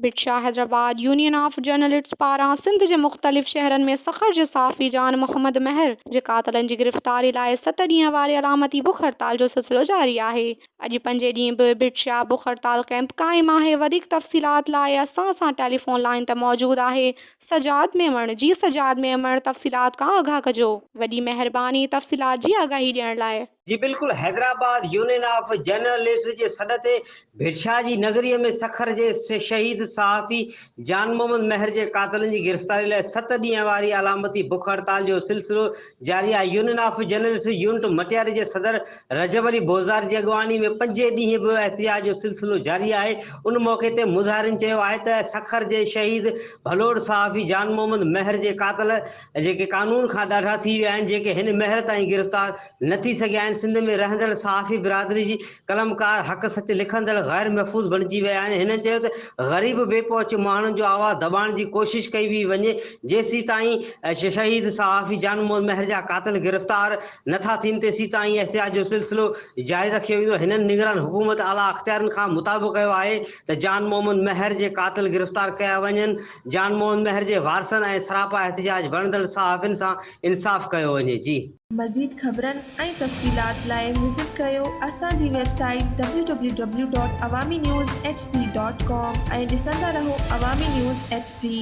Bhit Shah Hyderabad union of journalists پاران سنڌ جي مختلف شهرن ۾ سکر جي صحافي جان محمد مهر جي قاتلن جي گرفتاري لاء ست ڏينهن واري علامتي بک هڙتال جو سلسلو جاري آهي. اڄ پنجين ڏينهن به ڀٽ شاهه بک هڙتال ڪئمپ قائم آهي وڌيڪ تفصيلات لاء اسان سان ٽيليفون لائين تي موجود آهي سجاد ميمڻ جي سجاد ميمڻ تفصيلات کان آگاهه ڪجو. وڏي مهرباني تفصيلات جي آگاهي ڏيڻ لاء. جي بلڪل حيدرآباد يونين آف جرنلسٽس جي سڏ تي ڀٽشاهه جي نگري ۾ سکر جي شهيد صحافي جان محمد مهر جي قاتلن جي گرفتاري لاء ست ڏينهن واري علامتي بک هڙتال جو سلسلو جاري آهي union of journalists unit Matiari جي صدر رجب علي بوزدار جي اڳواڻي ۾ پنجين ڏينهن به احتجاج جو سلسلو جاري آهي ان موقعي تي مظاهرين چيو آهي ته سکر جي شهيد ڀلوڙ صحافي جان محمد مهر جي قاتل جيڪي قانون کان ڏاڍا ٿي ويا آهن جيڪي هن مهل تائين گرفتار نه ٿي سگهيا آهن سنڌ ۾ رهندڙ صحافي برادري جي قلمڪار حق سچ لکندڙ غير محفوظ بڻجي ويا آهن هنن چيو ته غريب بي پهچ ماڻهن جو آواز دٻائڻ جي ڪوشش ڪئي وئي وڃي جيسيتائين شهيد صحافي جان محمد مهر جا قاتل گرفتار نه ٿا ٿين تيسيتائين احتجاج جو سلسلو جاري رکيو ويندو هنن نگران حڪومت اعليٰ اختيارين کان مطالبو ڪيو آهي ته جان محمد مهر جي قاتل گرفتار ڪيا وڃن جان موهن مهر جي وارثن ۽ سراپا احتجاج بڻندڙ صحافين سان انصاف ڪيو وڃي جي. مزيد خبرن ۽ تفصيلات لاء وزٽ ڪريو اسان جي website W W W dot Awami news H D dot com ۽ ڏسندا رهو عوامي نيوز ايڇ ڊي.